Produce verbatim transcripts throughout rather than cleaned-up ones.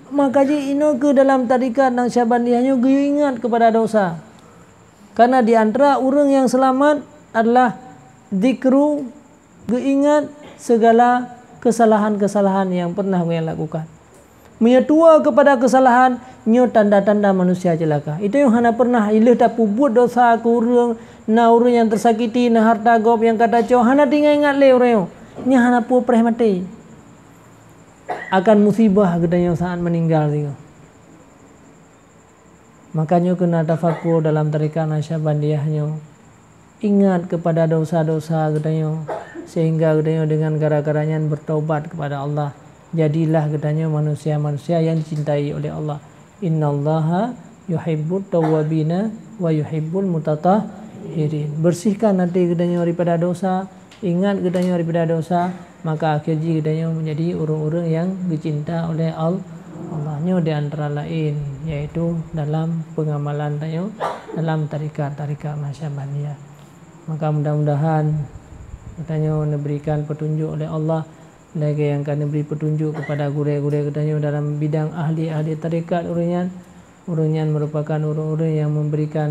Maka jih inoe keu dalam tarekat Naqsyabandiyah nyoe geuyue ingat keupada dosa. Karena di antara ureuëng nyang seulamat adalah zikru, geuingat segala kesalahan-kesalahan nyang pernah gobnyan lakukan. Meunyoe tuwoe keupada keusalahan, nyoe tanda-tanda manusia ceulaka. Geutanyoe hana pernah ileueh tapeubuet dosa keu ureuëng, na ureuëng nyang teusakiti, na hareuta gob nyang ka tacok, hana teuingat-ingat lé ureuëng nyoe. Nyan hana peue preh maté. Akan musibah geutanyoe saat meuninggai singoh. Makajih keunan tafakur dalam tarekat Naqsyabandiyah nyoe. Ingat keupada dosa-dosa geutanyoe, sehingga geutanyoe deungon gara-gara nyan bertobat keupada Allah. Jadilah geutanyoe manusia-manusia nyang dicintai oleh Allah. Innallaha yuhibbut tawwabina wa yuhibbul mutatahhirin. Bersihkan até geutanyoe daripada dosa, ingat geutanyoe daripada dosa, maka akhé jih geutanyoe menjadi ureuëng-ureuëng nyang geucinta oleh Al-, Allah. Nyoe di antara laén, yaitu dalam pengamalan tanyoe dalam tarekat-tarekat Naqsyabandiyah. Maka mudah-mudahan geutanyoe neuberikan petunjuk oleh Allah, lagée nyang ka neubri petunjuk keupada gurée-gurée geutanyoe dalam bidang ahli-ahli tarekat ureuëng nyan. Ureuëng nyan merupakan ureuëng-ureuëng nyang memberikan,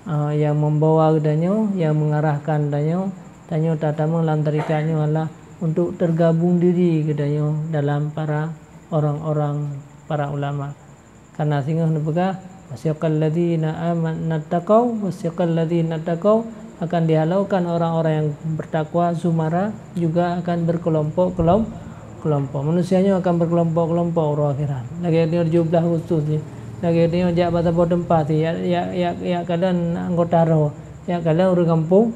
ah, nyang membawa geutanyoe, nyang mengarahkan tanyoe, tanyoe tatamong lam tarekat nyoe adalah untuk tergabung diri geutanyoe dalam para orang-orang, para ulama. Karena singoh neupeugah, "Wasiqal ladzina aman-, nattaqau, wasiqal ladzina taqau," akan dihalokan orang-orang yang bertakwa zumara, juga akan berkelompok-kelom-, kelompok. Manusia nyoe akan berkelompok-kelompok uroe akhirat. Lagée nyoe tujoh belas Agustus nyoe. Lagée nyoe jak bak saboh teumpat nyoe, jak, jak, jak, jak kalon anggota roh, jak kalon ureuëng gampông,